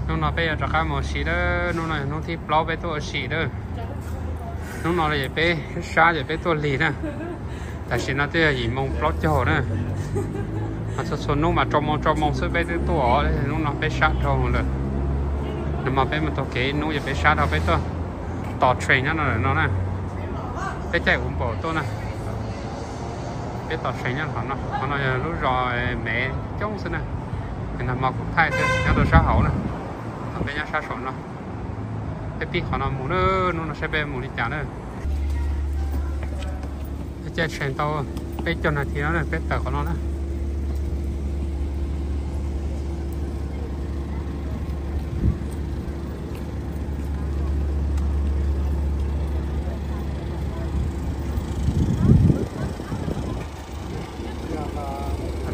Hnub no peb yuav rov qab mus ua si lawm, hnub no yog hnub thib plaub peb tuaj ua si lawm. Hnub no los peb sab ces peb tuaj lig na. Tam sim no twb yog yim moo plaub caug na. Mas txhua txhua hnub mas rau moo rau moo xwb peb twb tuaj, hnub no peb sab dhau lawm. Nag hmo peb mus taug kev ib hnub ces peb sab dhau, peb tuaj tos train nyob no lawm no na. Peb caij Uber tuaj na. Peb tos train nyob qhov no, qhov no yog lub zos Mev coob xwb na. Nag hmo kuj thaij xwb nyob rau sab hauv na. Peb nyob sab saum no. Peb pib qhov no mus na, hnub no saib peb mus li cas na. Peb caij train tau peb caug nas this no na, peb tawm qhov no na.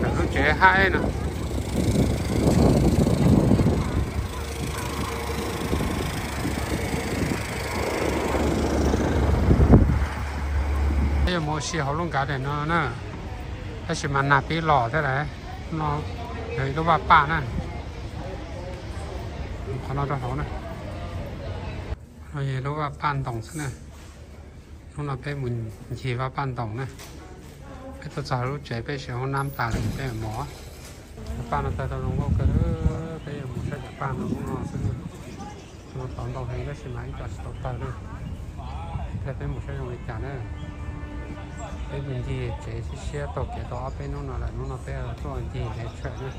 Lub tsev haib no. Peb yuav mus ua si hauv lub nkav daim no na, tab sis mas nag pib los thiab lawm. No yog ib lub vaj paj na, qhov no rau hauv na. No yog lub vaj paj ntoo xwb na. Hnub no peb mus ncig vaj paj ntoo na. Peb tuaj txog lub tsev peb siv hoob nab tas lawm peb mus. Cov paj no tawg tau zoo nkauj kawg, peb yuav mus saib cov paj no hnub no xwb na. Hnub no tov ntau heev tab sis mas ib co tsis tau tawg na. Thiab peb mus saib zoo li cas na. Peb mus ncig tsev siab siab taug kev tau ob peb hnub no lawm, hnub no peb tuaj ncig tsev tshawm na.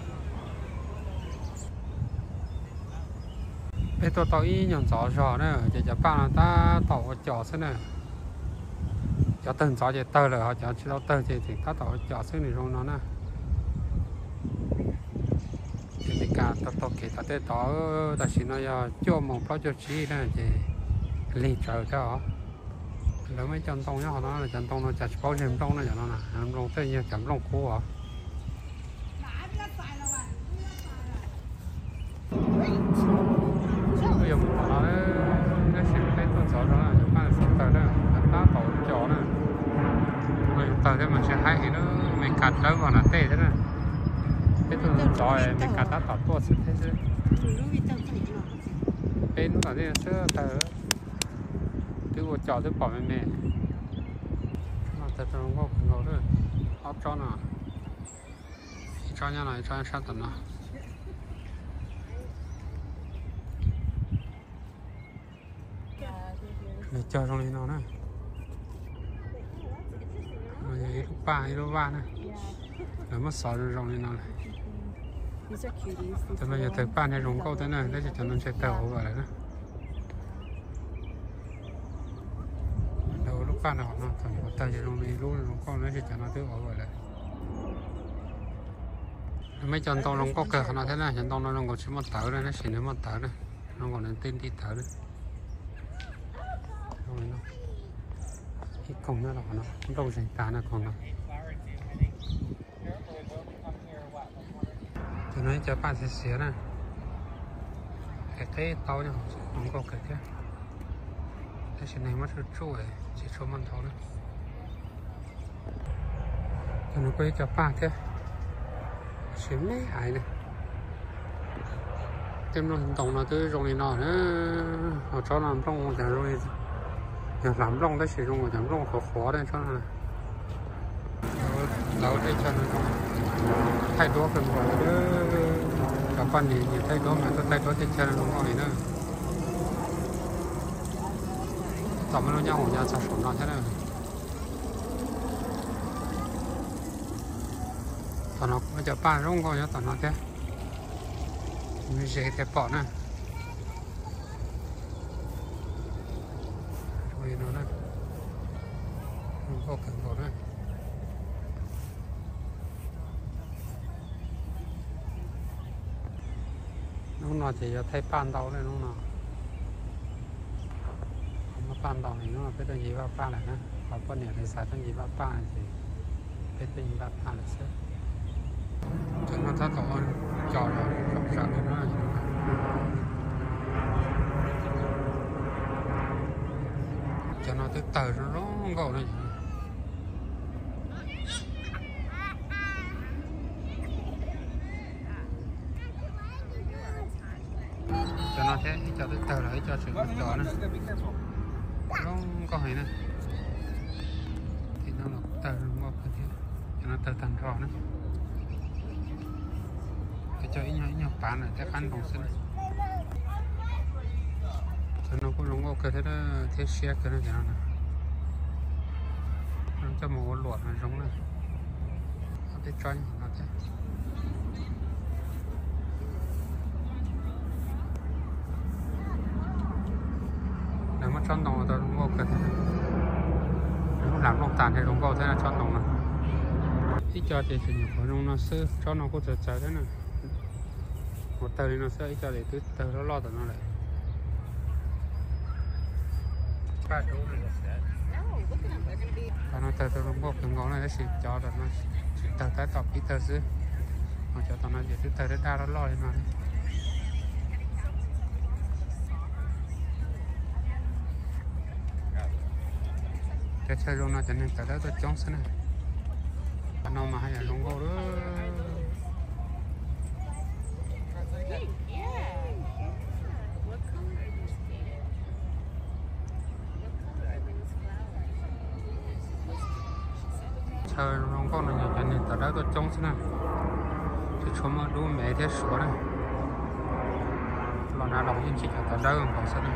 Peb tuaj tau ib nyuag ntxov zog na, ces cov paj no tab tom ua cos xwb na. Cov tawg ntxov ces tawg lawm, ho cov tsis tau tawg ces tseem tab tom ua cos xwb, nws zoo no na. Ces Meskas taug taug kev tom tej tod, tam sim no yog cuaj moos plaub caug tsib na, ces lig tsawv thiab os. Lawv muaj ib co ntoo nyob qhov no, cov ntoo no cas tsis paub zeg nplooj na, cov no na, nplooj tej yog cov nplooj kub os. Kuj yuav mus tom no, tab sis peb tuaj ntxov zog na, cov paj tsis tawg na, tab tom cos na. Tawg thiab mas tsis haib heev na, Meskas dawb vog nram tej thiab na. Peb tuaj ntxov Meskas tab tom tuaj xwb thiab xwb. Peb hnub tom ntej xwb tawg, twb ua cos twb pom me me. Tsob no tawg tau zoo nkauj kawg nkaus, ob tsob no, ib tsob nyob no, ib tsob sab tom no. Lawv cog zoo li no na. Yog ib lub paj ib lub vaj na. Lawv muab xov zoo zoo li no lawm. Cov no yog tawg paj nws zoo nkauj thiab na, tab sis cov no ntshe tawg over lawm na. Lawv ua lub paj no no, thaum nyuam qhuav tawg ces zoo li lub zoo nkauj, tab sis cov no twb over lawm. Muaj ib co ntoo zoo nkauj kawg qhov no thiab na, cov ntoo no zoo nkaus tsis muaj tawv na, tab sis nws muaj tawv na, zoo nkaus nws tej nti tawv na. Ib koog nyob rau qhov no, nplooj zeeg tag na koog no. Cov no ib co paj xiav xiav na, qeb qeb tau zoo nkauj kawg thiab, tab sis neeg muab tsuj tsuj tsis tshua muaj ntau na. Cov no kuj ib co paj thiab, tab sis me aiv na. Tej nplooj ntoo no twb zoo li no na, ho tsob no nplooj cas zoo li yog hlav nplooj tab sis zoo nkaus cov nplooj qhuav qhuav thiab tsob no. Lawv teb chaws no thaij duab kawg nkaus, cov poj niam nyiam thaij duab mas tuaj thaij duab teb chaws no zoo nkauj li na. Tom me lub nyob hauv nyob txog saum no thiab na. Tom no kuj muaj cov paj zoo nkauj nyob tom no thiab, ze thiaj pom na. Zoo li no na, zoo nkauj kawg nkaus na. Hnub no ces yuav thaij paj ntau na, hnub no muaj paj ntau heev, hnub no peb tuaj ncig vaj paj lawm na, ho poj niam lawv xav tuaj ncig vaj paj ces peb tuaj ncig vaj paj lawm xwb. Cov no tab tom ua cos los zoo tsawv li na. Cov no twb tawg zoo zoo nkauj na. Thiab ib co twb tawg los ib co tseem nrov na. Zoo nkauj heev na. Tim no los tawg zoo nkauj kawg thiab. Cov no tawg tag nrho na. Cov ib nyuag ib nyuag pav ntawm tej qab nroos xwb na. Cov no kuj zoo nkauj kawg thiab, thiab siab kawg na cov no. Coj mus ua luam no zoo na. Ob peb tsob no thiab. Lawv muab tsob ntoo tau zoo nkauj kawg thiab. Lub lam nplooj tas thiaj zoo nkauj thiab tsob ntoo no. Ib co ces tseem nyuam qhuav zoo no xwb, tsob no kuj txawv txawv thiab na. Mus tawg li no xwb, ib co ces twb tawg loj loj tom no lawm. Cov no tawg tau zoo nkauj kawg nkaus na, tab sis cov tom no tsis tawg, tab tom pib tawg xwb. Ho cov tom no ces twb tawg daj daj loj loj li no. Cov chaw zoo no cov neeg tawv dawb tuaj coob xwb na. Qhov no mas haj yam zoo nkauj lawm. Chaw zoo nkauj no yog cov neeg tawv dawb tuaj coob xwb na. Tsis tshua muaj dub mev thiab suav na. Los nrad los yeej tsis cov tawv dawb nkaus xwb na.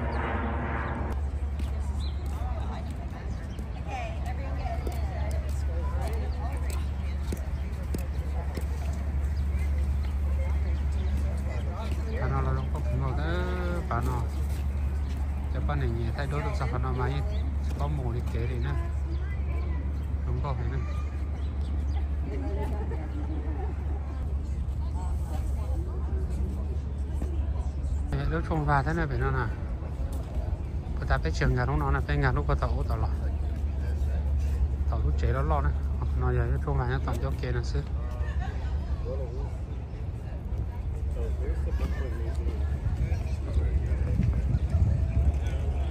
Qhov no los zoo nkauj kawg nkaus thiab. Qhov no cov poj niam nyiam thaij duab tuaj txog qhov no mas yeej tsis paub mus li kev li na. Zoo nkauj heev na. Lub tshooj vag thiab na pem no na. Puas tas peb tsis nkag lub no na, peb nkag lub puag tom ub tom los, tom lub tsev loj loj na. No yog lub tshooj vag nyob tom ncauj ke no xwb.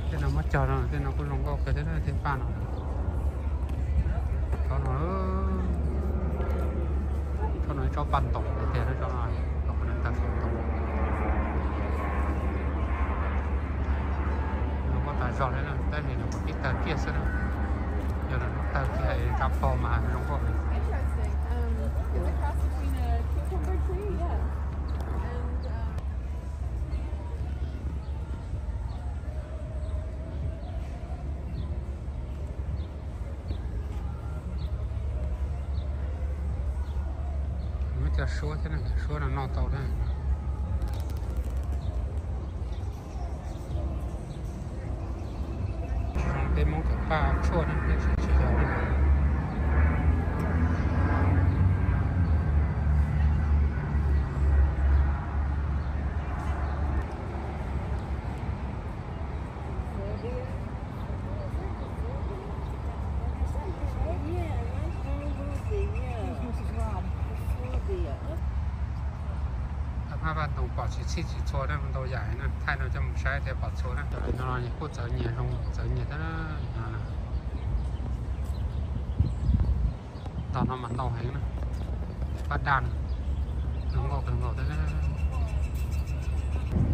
Tej no muab cog no, tej no kuj zoo nkauj kawg thiab, tej paj no. Tsob no, tsob no ib tsob paj ntoos tiag tiag, tsob no los kuj tawg saum ntoo. Zoo nkauj tas zog li na, tab sis nws kuj pib tawg kiag xwb na. Yog nws tawg kiag rau pog mas zoo nkauj heev. Muab cov suab thiab na, suab no noj tau na. Tsis zoo peb Hmoob cov paj tshuaj na, peb tsis tsis yog na. Hmab vaj ntoos pom tsis txhij tsis txhua na, ntau yam na, thaij no coj mus saib thiaj pom txhua na. No kuj txawv nyias, zoo txawv nyias thiab na. Ntog no mas ntau heev na. Paj daj no zoo nkauj kawg nkaus thiab.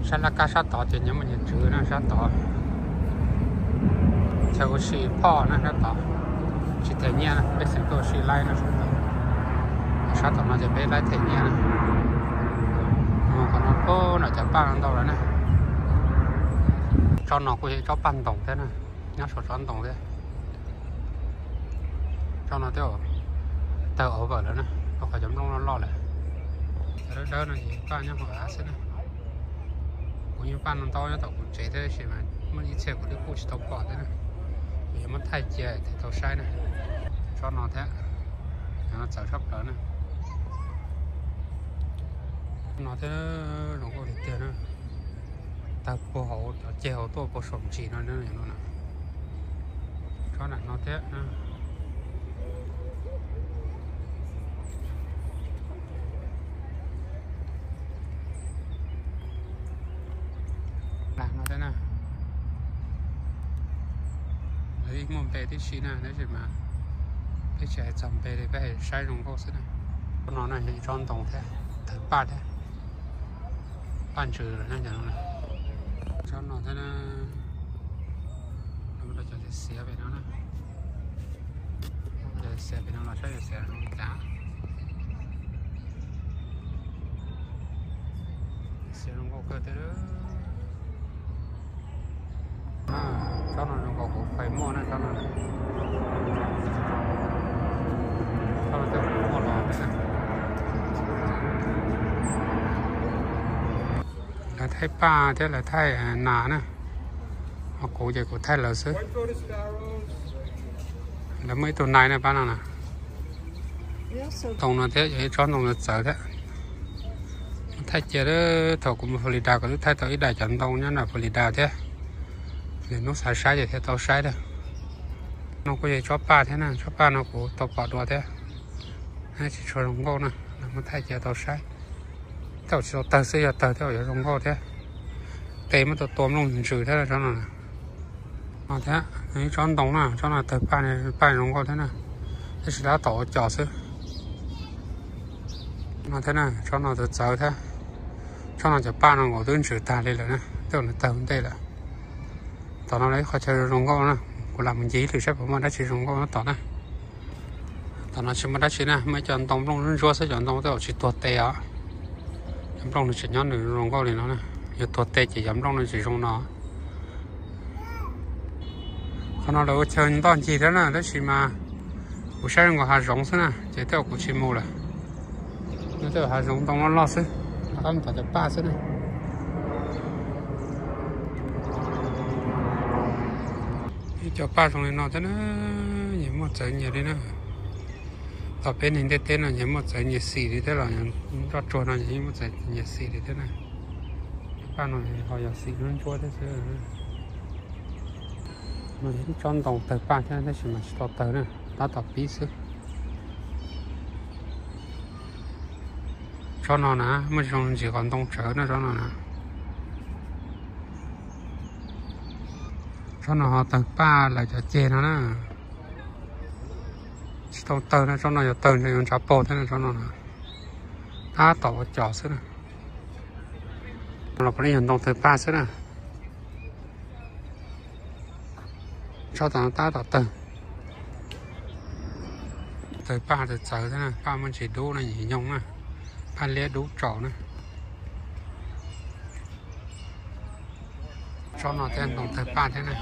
Sab laj kab sab tod ces nyias muaj nyias tswv na, sab tod chaw ua si phoj na, sab tod tsis them nyiaj na, peb xeem tuaj ua si laib na. Sab tom no ces peb laib them nyiaj na. Qhov no pab no cov paj no ntau lawm na. Tsob no kuj yog ib tsob paj ntoos thiab na, nyob saum tsob ntoos thiab. Tsob no twb tawg over lawm na, rau qhov cov nplooj loj loj lawm. Cov dawb dawb no ces paj nyob hauv av xwb na. Kuv yeej paj no ntau nyob tom kuv tsev thiab, tab sis mas muaj ib txhia kuv twb kuj tsis tau pom thiab na. Kuv yuav muab thaij cia thiaj tau saib na. Tsob no thiab, txawv tshaj plaws na. No thiab zoo nkauj tiag tiag na. Tawg puag hauv cov ceg hauv tuaj puag saum ntsis no na. Tsob nram no thiab. Nram no thiab na. Lawv yeej muaj npe tib si na, tab sis mas peb tsis hais txog npe li, peb hais saib zoo nkauj xwb na. Tsob no na yog ib tsob ntoo thiab, tawg paj thiab. Paj ntsws lawm na, cov no na. Tsob no thiab na, cov xiav pem no na, cov xiav pem no los saib cov xiav zoo li cas. Xiav zoo nkauj kawg thiab. Tsob no zoo nkaus kuv fais muaj na, tsob no. Tsob no coj kuv muaj los thiab. Lawv thaij paj thiab lawv thaij nas na, ho kuv ces kuv thaij lawv xwb. Lawv muaj ib tug nai na pab no na. Ntoo no thiab yog ib tsob ntoo txawv thiab. Thaij cia thaum kuv mus Florida kuv twb thaij tau ib daim cov ntoo nyob nram Florida thiab. Lwm hnub xav saib ces thiaj tau saib thiab. No kuj yog ib tsob paj thiab na, tsob paj no kuv tau pom dua thiab. Tsis tshua zoo nkauj na, lawv muab thaij cia tau saib. Tej zaum tsis tau tawg xwb, yog tawg tej zaum yuav zoo nkauj thiab. Tes muab tua tua nplooj ntsws thiab tsob no. No thiab ib tsob ntoo na, tsob no tawg paj, paj zoo nkauj thiab na, tab sis tab tom ua cos xwb. No thiab na, tsob no txawv txawv thiab. Tsob no cov paj no nkaus twb ntsws tag li lawm na, tej zaum nws tawg ua ntej lawm. Tom no lawv ib qhov chaw zoo nkauj na, kuv lam mus ncig ib lwm saib puas muaj dab tsi zoo nkauj nyob tom na. Tom no tsis muaj dab tsi na, muaj ib co ntoo nplooj ntsuab xwb, cov ntoo tej zaum tsis tuag tes os. Cov nplooj nws tseem nyob nws zoo nkauj li no na, yog tuag tes ces cov nplooj no tsis zoo no. Qhov no lawv ua chaw ntoj ncig thiab na, tab sis mas kuv saib zoo nkaus hav zoov xwb na, ces tej zaum kuv tsis mus lawm. Nws tej zaum hav zoov ntoo loj loj xwb, rov qab mus tom cov paj xwb na. Ib co paj zoo li no thiab na, nyias muaj txawv nyias li na. Tom peb neeg ntiaj teb no nyias muaj txawv nyias xim li thiab los, nroj tsuag no nyias muaj txawv nyias xim li thiab na. Paj no ho yog xim ntsuab ntsuab thiab xwb. No yog ib tsob ntoo tawg paj thiab tab sis mas tsis tau tawg na, tab tom pib xwb. Tsob no na muaj zoo ntsis qhov ntoo tsawv na, tsob no na. Tsob no ho tawg paj lawv cov ceg no na. Tsis tau tawg na, tsob no yog tawg ntshe yuav ntshav paug thiab na, tsob no na. Tab tom ua cos xwb na. Los puav leej yog ntoo tawg paj xwb na. Tsob tom no tab tom tawg. Tawg paj tawg txawv thiab na, paj muaj ntsis dub no, yim nyoog na, paj liab dub tsaus na. Tsob no thiab ntoo tawg paj thiab na.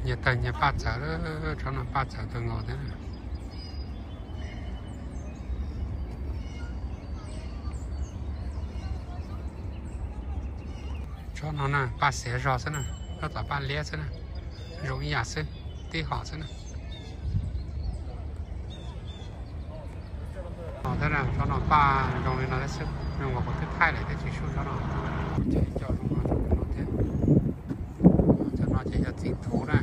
Nyias tawg nyias paj txawv, tsob no paj txawv kawg nkaus thiab na. Tsob no na paj xiav zog xwb na, tsob tom paj liab xwb na, zoo ib yam xwb, tib hom xwb na. No thiab na, tsob no paj zoo li no thiab xwb, zoo uas kuv twb thaij lawm thiab tsis sub tsob no. Ces cov zoo no thiab. Cov no ces yog txiv thuv na.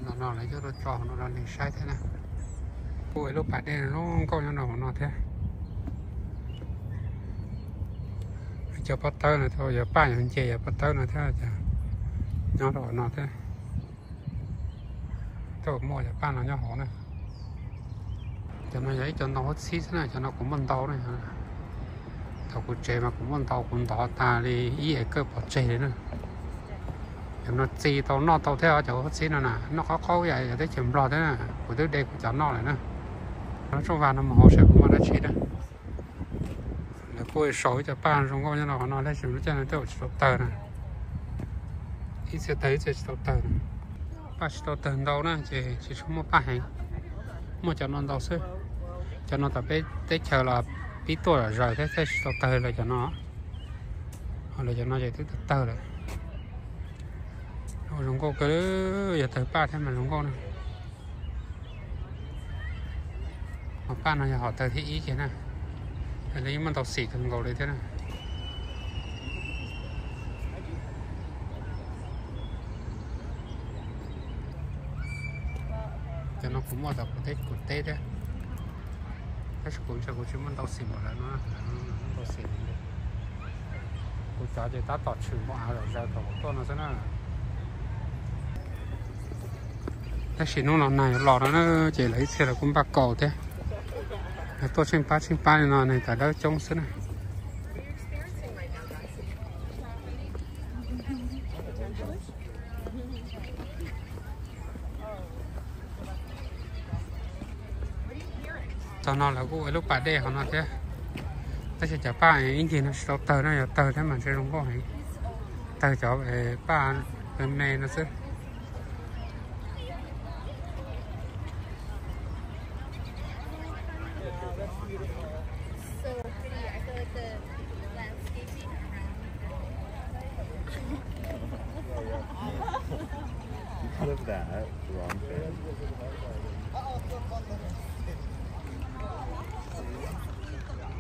No no lawv coj tuaj tso hauv no rau neeg saib thiab na. Kuj ib lub pas dej zoo nkauj nyob rau hauv no thiab. Cov pob tawb no thiab, yog paj yog nce yog pob tawb no thiab, nyob rau hauv no thiab. Tej zaum muaj cov paj no nyob hauv na. Cov no yog ib co ntoo huab txhib xwb na, cov no kuv muaj ntau na. Thaum kuv tsev mas kuv muaj ntau, kuv ntov tag li ib acre pov tseg li na. Cov no txi tau noj tau thiab, cov huab txhib no na, noj qab qaub ib yam teb chaws Nplog thiab na, kuv twb de kuv cov noj lawm na. Rau rooj vag no mus hauv saib puas muaj dab tsi na. Lawv kuj sau ib co paj zoo nkauj nyob rau qhov no tab sis lub caij no tej zaum tsis tau tawg na. Ib txhia tawg ib txhia tsis tau tawg na. Paj tsis tau tawg ntau na ces tsis tshua muaj paj heev. Muaj cov no ntau xwb. Cov no tom peb teb chaws los pib tuaj zom zaws thiab, thiaj tsis tau tawg lawv cov no. Ho lawv cov no ces twb tawg tawg lawm. Zoo nkauj kawg, yog tawg paj thiab mas zoo nkauj na. Hom paj no yog hom tawg thib ib kiag na. Lawv yeej muaj ntau xim kawg nkaus li thiab na. Cov no kuv muaj tom kuv teb kuv teb thiab. Tab sis kuv ntshe kuv tsis muaj ntau xim npaum lawv no, lawv no muaj ntau xim li. Kuv cov ces tab tom tshwm npaum av zom zaws thaum kuv tuaj no xwb na. Tab sis hnub no nag yuav los no na, ces lawv ib txhia lawv kuj npaj kaus thiab. Lawv tuaj tsheej pab tsheej pab li no nws tas dawb coob xwb na. Tog no lawv kuj ua lub pas dej hauv no thiab, tab sis cov paj ib ncig no tsis tau tawg no, yog tawg thiab mas ntshe zoo nkauj heev. Tawg cov paj me no xwb.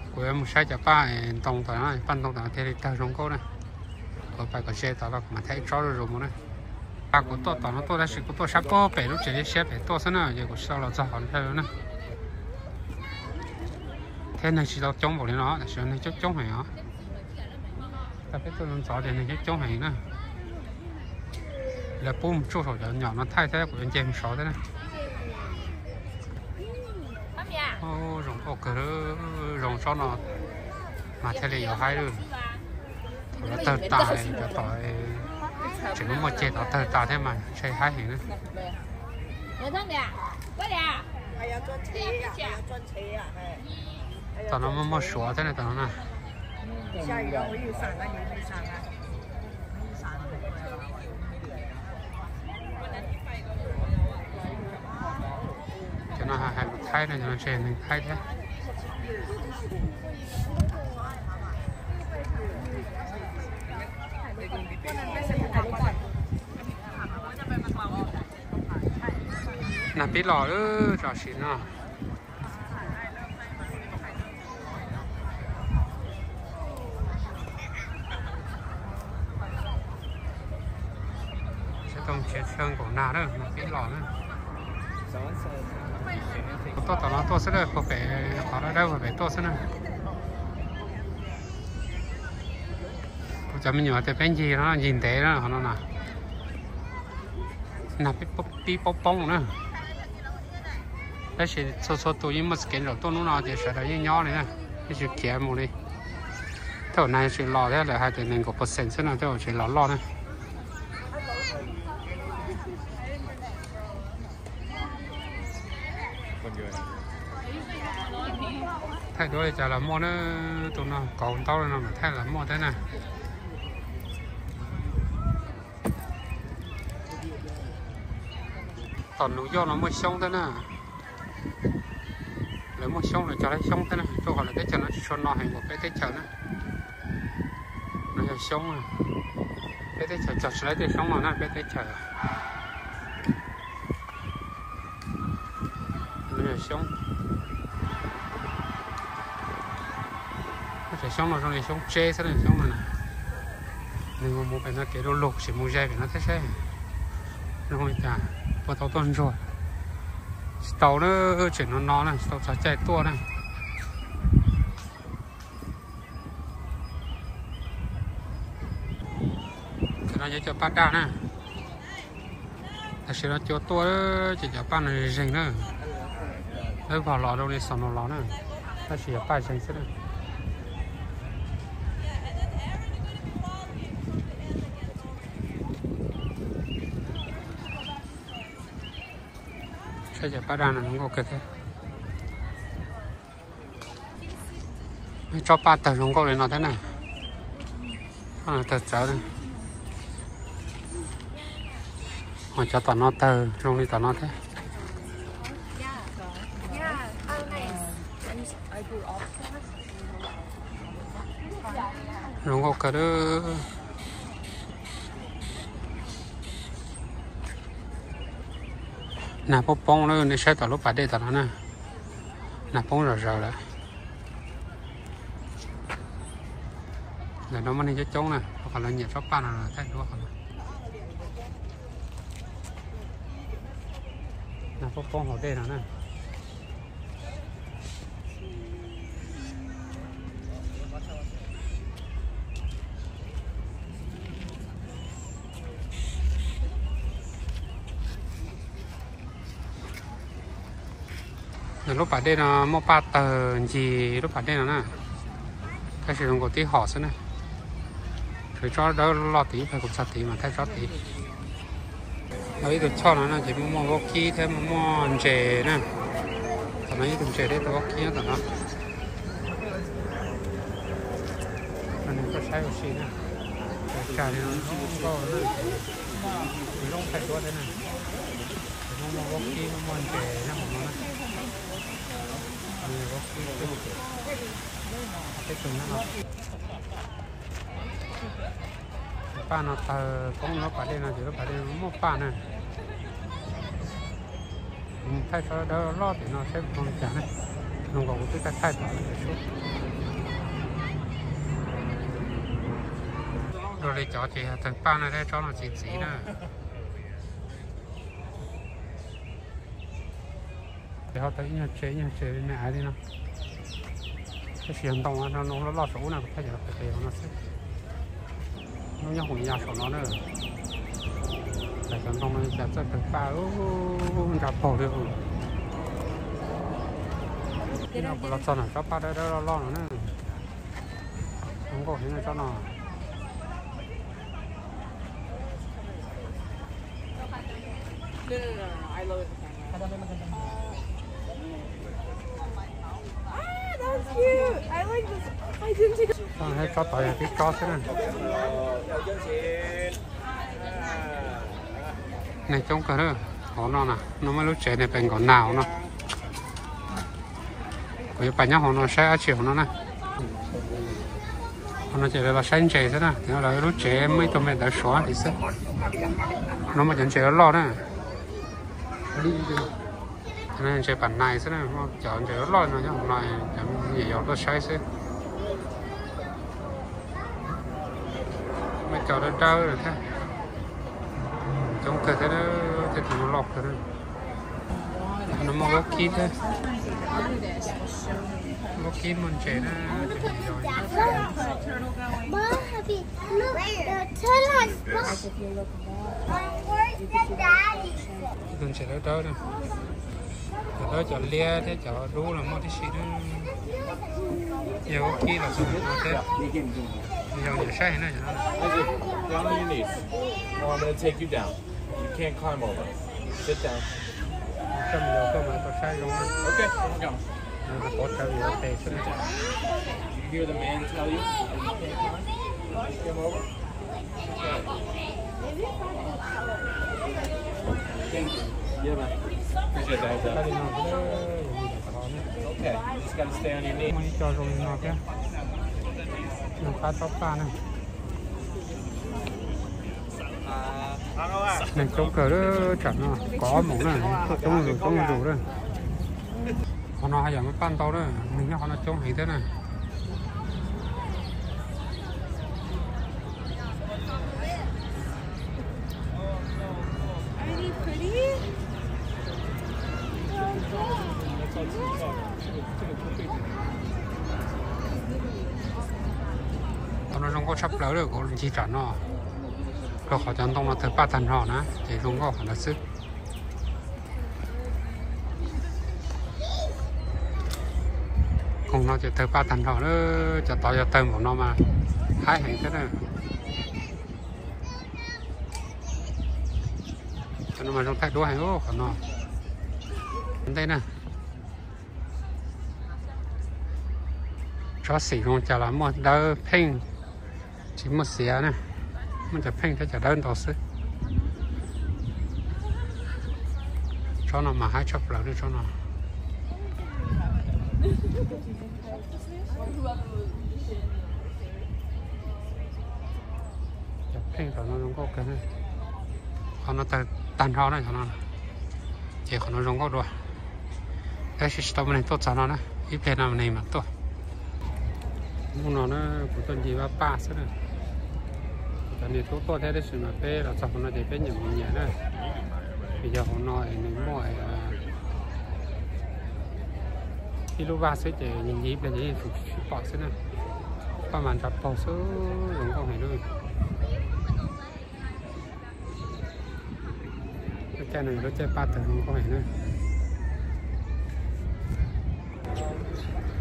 Kuv yuav mus saib cov paj ntoo tom no, paj ntoo tom no thiaj li tawg zoo nkauj na. Kuv pais kom ze tom no kuv mam thaij ib tsob zuj zus mus na. Kuv tuaj tom no tuaj tab sis kuv tuaj sab pem lub tsev liab siab pem tuaj xwb na, ces kuv tsis tau los txog qhov no na. Thiab neeg tsis tau coob npaum li no, tab sis neeg coob coob heev os. Tau peb tuaj ntxov ces neeg coob coob heev na. Lawv pub mus tsuj saum cov nyom no thaij thiab kuv yuav nce mus saud thiab na. Zoo nkauj kawg, zoo tsob no mas thiaj li yuav haib lawm. Thaum lawv tawg tas cov tom tseem muaj muaj ceg tod tawg tas thiab mas ntshe haib heev na. Tom no muaj muaj suav thiab na tom no na. Cov no hais lus Thaib no, cov no ntshe neeg Thaib thiab. Nag pib los lawm tam sim no. Tsis tau nrhiav chaw nkaum nag na, nag pib los na. Kuv tuaj tom no tuaj xwb na, puag pem qhov dawb dawb puag pem tuaj xwb na. Kuv cov me nyuam tias peb ncig no ncig ntev na qhov no na. Nag pib poob poob na. Tab sis txhua txhua tus yeej muaj schedule tuaj hnub no ces sawv daws yeej nyob li na, yeej tsis khiav mus li. Thaum nag yuav tsis los thiab, lawv hais tias nees nkaum percent xwb no thiaj tsis los loj na. Thaij duab li cas los muaj na, tus no kauv ntaub li no mas thaij los muaj thiab na. Tom New York no muaj xyoob thiab na. Lawv muaj xyoob, lawv cog lawv xyoob thiab na, rau qhov lawv teb chaws no tsis tshua no heev npaum peb teb chaws na. No yog xyoob, peb teb chaws cog tsis laib tej xyoob no na, peb teb chaws. No yog xyoob. Cov xyoob no zoo li xyoob tseb xwb na, xyoob no na. Nws mus pem no kev du lug, sim mus ze pem no thiab seb zoo li cas, puas tau tuaj ntsuag. Tsis tau na, tseem no no na, tsis tau txog caij tuaj na. Cov no yog cov paj daj na. Tam sim no cua tuaj ces cov paj no zeeg na. Lawb vog los zoo li xaus no los na, tab sis yog paj zeeg xwb na. Saib cov paj daj no zoo nkauj kawg thiab. Tsob paj tawg zoo nkauj li no thiab na. Tawg txawv na. Ho cov tom no tawg zoo li tom no thiab. Zoo nkauj kawg. Nag poob poob na, nej saib tom lub pas dej tom no na. Nag poob zom zaws lawm. Ntawm no muaj neeg coob coob na, rau qhov lawv nyiam tsob paj no thaij duab qhov no. Nag poob poob hauv dej no na. Lub pas dej no muaj paj tawg ncig lub pas dej no na, tab sis zoo nkaus tib hom xwb na. Tsuas tsob dawb loj tid, pab kuv txog tid mas thaij tsob tid. Ib tug choj no no ces muaj muaj vaub kib thiab muaj muaj ntses na. No ib tug ntses thiab tus vaub kib nyob tom no. Nws tuaj saib ua si na. Tsav li no zoo nkauj na. Kuv zoo thaij duab thiab na. Kuv muaj muaj vaub kib muaj muaj ntses nyob hauv no na. Vaub kib peb tug nyob no. Paj no tawg koob lub pas dej no ces lub pas dej muaj paj na. Kuv mus thaij tsob dawb loj tim no saib zoo li cas na. Zoo nkaus kuv twb thaij thaij tom no sub. Dua li cov ces yog tawg paj na, thiab tsob no txiv txiv na. Ces ho tau ib nyuag tsev ib nyuag tsev me me aiv li no. Tab sis yog ntoo no loj loj saum ub na, kuv thaij cov qis qis no xwb. Lub nyob hoom ya saum no na. Tam cov ntoo no cas txawj tawg paj ntsa paug li. Kuv los txog nram tsob paj dawb dawb loj loj no na. Zoo nkauj heev tsob no. Tsob tod yog tib tsob xwb na. Neeg coob kawg na, hauv no na, no muaj lub tsev ne, pes nkaum nas hauv no. Kuv yuav pais nyob hauv no saib dab tsi hauv no na. Hauv no ces lawv los saib ntses xwb na, lawv lub tsev muaj ib tug me ntawd suav li xwb. No muaj cov ntses loj loj na. Ntses pam nais xwb na, cov ntses loj loj no nyob hauv no, cov me nyuam yaus tuaj saib xwb. Muaj cov dawb dawb thiab. Coob kawg thiab, tej tus no loj kawg. No muaj vaub kib thiab. Vaub kib muaj ntses na. Tus ntses dawb dawb na. Cov dawb cov liab thiab cov dub los muaj tib si na. Yog vaub kib los txog no thiab. Yog nyiam saib na. Sab mus yog koj mas tau saib zoo na. Pov tsawv vim tes xwb na. Muaj ib co zoo li no thiab. Zoo qab tsob paj na. Neeg coob kawg lawm tsam no, kov mus na, tuaj coob zus coob zus lawm. Qhov no haj yam muaj paj ntau na, neeg nyob qhov no coob heev thiab na. Qhov no zoo nkauj tshaj plaws lawm, kuv ncig tsam no, rau qhov cov ntoo no tawg paj tag nrho na, ces zoo nkauj qhov ntawd xwb. Koog no ces tawg paj tag nrho na, cov tod yog tawg npaum no mas haib heev thiab na. Cov no mas zoo thaij duab heev qhov no. Ntej na. Tsob xim zoo cas los muaj dawb pheej, tsis muaj xiav na, muaj cov pheej thiab cov dawb ntau xwb. Tsob no mas haib tshaj plaws li tsob no. Cov pheej tom no zoo nkauj kawg. Qhov no tawg tag nrho na, qhov no, ces qhov no zoo nkauj dua. Tab sis tsis tau muaj neeg tuaj txog no na, ib pliag no neeg mam tuaj. Hnub no na, kuv tuaj ncig vaj paj xwb na. Kuv cov niam tub tuaj thiab tab sis mas peb los txog hauv no ces peb nyiam mus nyiam na. Vim yog hauv no es nws muaj ib lub vaj xwb ces ncig ncig ib pliag ces yeej tsum sib pom xwb na. Paj mas ntsa paug xwb, zoo nkauj heev lawm. Lub caij no lub caij paj tawg zoo nkauj heev na.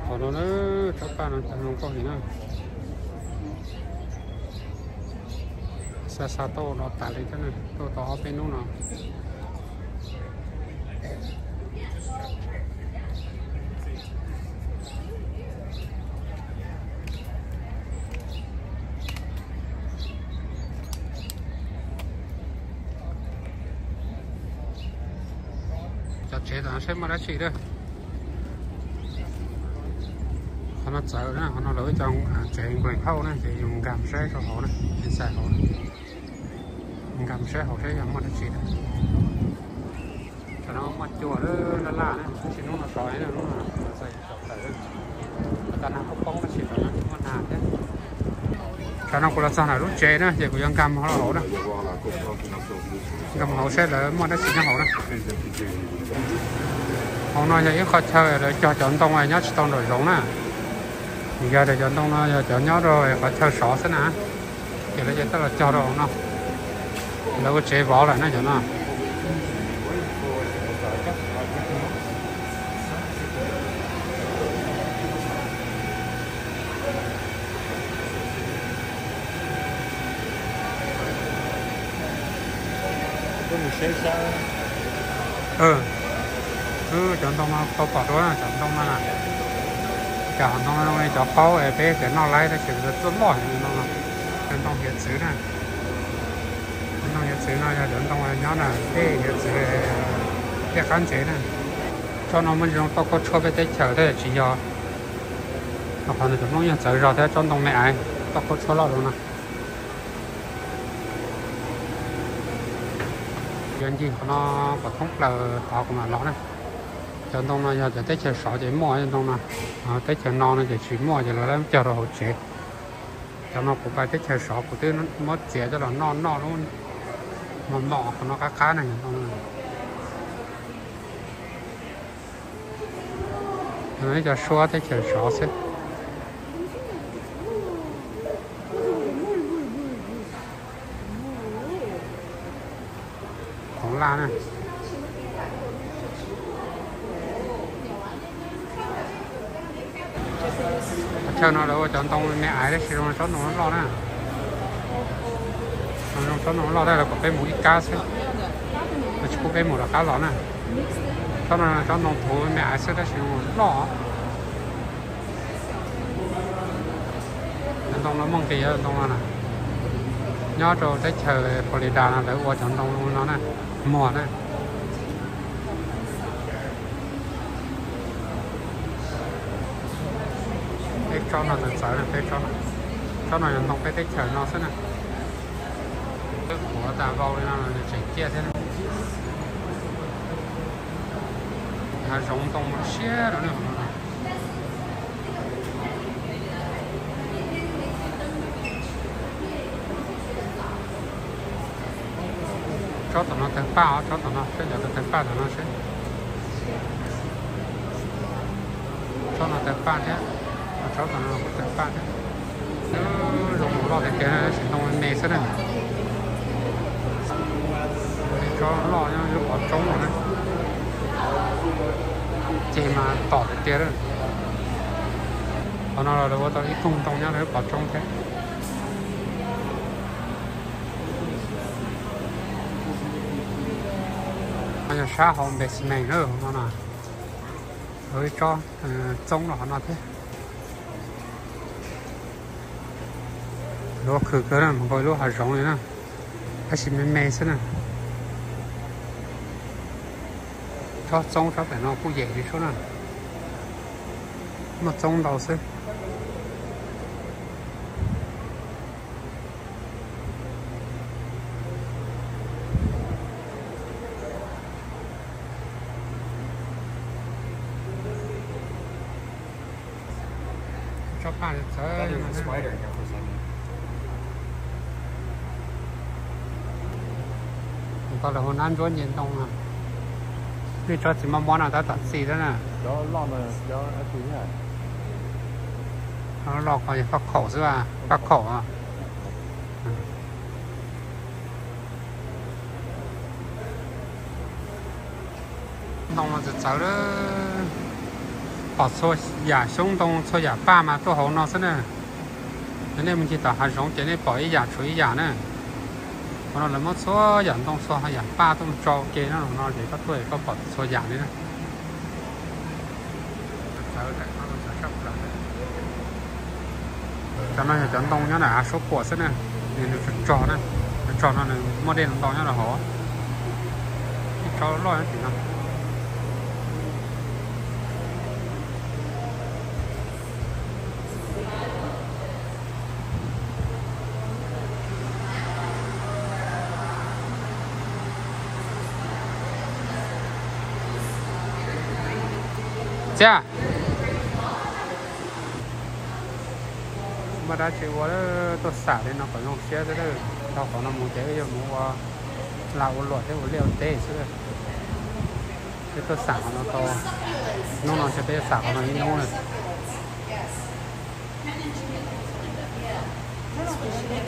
Qhov no na, tsob paj no tawg zoo nkauj heev na. Xa xa tuaj ua no tas li thiab na, tuaj tau ob peb hnub no. Saib muaj dab tsi na. Qhov no txawv na, qhov no lawv ib co tsev nklees phauj na, ces yus nkag saib rau hauv na, xais hauv na, nkag saib hauv saib yog muaj dab tsi na. Tam no muaj cua laj laj na, tab sis hnub no sov, hnub no txawv tawm, tas nag poob poob tab sis tam no tsis muaj nag thiab. Tam no kuv los txog ntawm lub tsev na, ces kuv yuav nkag mus hauv na. Nkag mus hauv saib lawv muaj dab tsi nyob hauv na. Hauv no yog ib qho chaw lawv cog cov ntoo nyob tsis tau nraum zoov na. Yog tias cov ntoo no yog cov nyob rau qhov chaw sov xwb na, ces lawv coj los cog rau hauv no. Lawv ua tsev vov lawm na cov no. Cov ntoo no tau pom dua cov ntoo no, cov ntoo no cov qaub es peb tias noj laib tab sis lawv tuaj loj heev no. Cov ntoo hiav txwv na, cov ntoo hiav txwv no yog cov ntoo nyob na, dej hiav txwv, dej qab ntsev na. Tsob no muaj ntsis zoo toj khaub tshuab peb teb chaws tab sis tsis yog, qhov no cov Hmoob yeej txawv zog thiab tsob ntoo me aiv toj khaub tshuab loj zoo no. Yuav ncig qhov no kom thoob plaws tod kuv mam los na. Cov ntoo no yog cov teb chaws sov ces muaj ntoo no, teb chaws no no ces tsis muaj ces lawv cog rau hauv tsev. Cov no kuv pais teb chaws sov kuv twb muab txiav coj los noj, noj lub mos mos qhov no qab qab na, cov ntoo no. Ib co suab teb chaws sov xwb. Khoov laj na. Qhov chaw no lawv ua cov ntoo me aiv tab sis zoo tsob ntoo loj na. Zoo tsob ntoo loj tab lawv kom peb mus ib kab xwb, lawv tsis pub peb mus rov qab los na. Tsob no tsob ntoo thuv me aiv xwb tab sis zoo loj. Cov ntoo no muaj nqis, ntoo no na, nyob rau teb chaws Florida no lawv ua cov ntoo no na, muag na. Peb tsob no txawv txawv na, peb tsob no, tsob no yog ntoo peb teb chaws no xwb na. Twb qhuav tas vau li no los nws tseem ciaj thiab. Hav zoov ntoo siab rau nej. Tsob tom no tawg paj os, tsob tom no seb, cov tawg paj tom no seb. Tsob no tawg paj thiab, tsob tom no kuj tawg paj thiab. Zoo mus loj tiag tiag, tab sis ntoo me xwb na. Tsob loj nyob lub qhov roob no na. Ceg mas tom tiag tiag lawm. Qhov no los lawv ua tau ib koog ntoo nyob lub qhov roob thiab. No yog sab hauv basement na, no na. Lawv ib tsob txoob los qhov no thiab. Lawv khwv kawg na, nkaus ib lub hav zoov li na, tab sis me me xwb na. Tsob txoob tsob pem no kuj yem li sub na, muaj txoob ntau xwb. Tsob paj txawv. Tau lawv hu nab ntsuab nce ntoo no. Nej tsob txiv mob mob no tab tom txi xwb na. Loj ko yog paj khaum xwb, paj khaum. Ntoo no txawv txawv, pom txhua yam xyoob ntoo txhua yam paj mas tuaj hauv no xwb na. Yog nej mus ncig tom hav zoov ces nej pom ib yam tshuav ib yam na. Qhov no lawv muab txhua yam ntoo txhua yam paj tuaj tso ua ke no, no ces koj tuaj es koj pom txhua yam li na. Cov no yog cov ntoo nyob ntawm hav suab puam xwb na, nws tsog tsog na, tsog tsog no nws muaj dej ntau nyob rau hauv. Ib tsob loj nyob tim no. Xyab, muaj dab tsi ua, tuaj xam li no kom zoo siab xwb. Dhau qhov no mus ces wb yuav mus ua lag ua luam thiab ua liaj ua teb xwb. Peb tuaj xam qhov no tau, hnub no ntshe peb yuav xam qhov no ib hnub na.